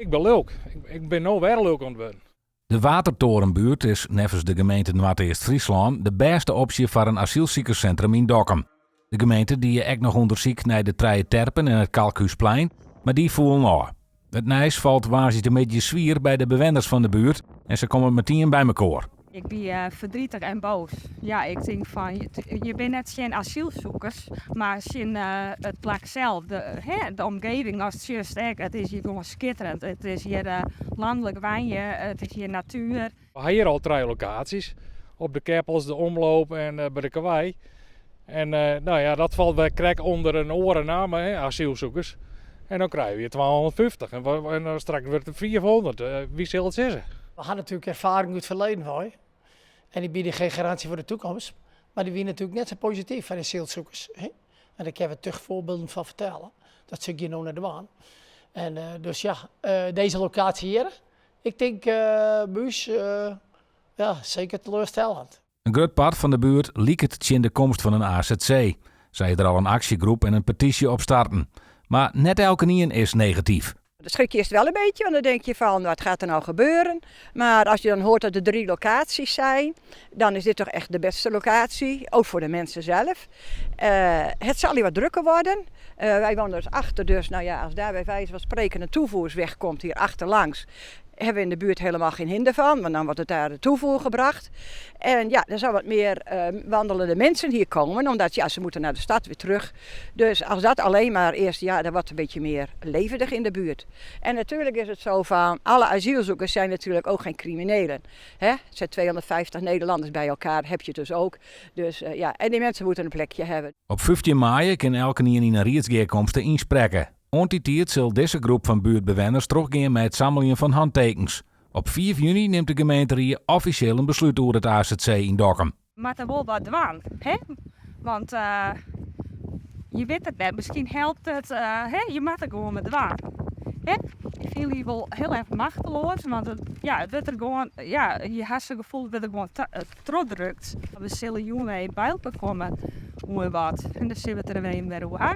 Ik bin lilk. Ik bin no wer lilk oan it wurden. De Watertorenbuert is neffens de gemeente Noardeast-Fryslân de bêste opsje foar in asylsikerssintrum yn Dokkum. De gemeente die ek noch ûndersyk nei de Trije Terpen en it Kalkhúsplein, mar dy foelen ôf. It nijs falt woansdeitemiddei swier by de bewenners fan de buert en se komme metien by mekoar. Ik wie verdrietig en boos. Ja, ik tink fan, je binne net tsjin asylzoekers, mar tsjin it plak sels, de, de omgeving ast sjochst ek, it is hjir gewoan skitterend. It is hjir lanlik wenje, it is hjir natuer. We ha hjir al trije lokaasjes, op de Keppels, de Omloop en by de Kawei. En no ja, dat falt wer krekt ûnder in oare namme, asylzoekers. En dan krije we hjir 250 en dan straks wurdt it 500. Wie sil it sizze? We ha natuerlik erfaring út it ferleden wei. En dy biede geen garantie foar de toekomst. Mar dy wie natuerlik net sa posityf foar de asielzoekers. En dêr kinne we tich foarbylden fan fertelle. Dat sil ik hjir no net dwaan. En dus ja, dizze lokaasje hjir, ik tink by ús ja, seker teleurstellend. In grut part fan de buert liket tsjin de komst fan in azc. Sa is der al in aksjegroep en in petysje opstarten. Mar net elkenien is negatyf. Dan schrik je eerst wel een beetje, want dan denk je van wat gaat er nou gebeuren? Maar als je dan hoort dat er drie locaties zijn, dan is dit toch echt de beste locatie, ook voor de mensen zelf. Het zal hier wat drukker worden. Wij wonen dus achter, dus nou ja, als daar bij wijze van spreken een toevoersweg komt hier achterlangs, hebben we in de buurt helemaal geen hinder van, want dan wordt het daar de toevoer gebracht. En ja, er zal wat meer wandelende mensen hier komen, omdat ja, ze moeten naar de stad weer terug. Dus als dat alleen maar is, ja, dan wordt het een beetje meer levendig in de buurt. En natuurlijk is het zo van, alle asielzoekers zijn natuurlijk ook geen criminelen. Hè? Het zijn 250 Nederlanders bij elkaar, heb je dus ook. Dus ja, en die mensen moeten een plekje hebben. Op 15 maaie kin elkenien yn in riedsgearkomste ynsprekke. Oant dy tiid sil dizze groep fan buertbewenners trochgean mei it sammeljen fan hantekens. Op 5 juny nimt de gemeenterie offisjeel in beslút oer it azc yn Dokkum. We moatte wol wat dwaan, hè? Want je wit it net, miskien helpt it, hè? Je moatte gewoan wat dwaan. Hè? Ik fiel my wol hiel erch machteloas, want it, ja, it wurdt der gewoan, ja, je ha sa'n gefoel, it wurdt der gewoan trochdrukt. We sille jûn even by elkoar komme oer wat en dan sille we it der even wer oer ha.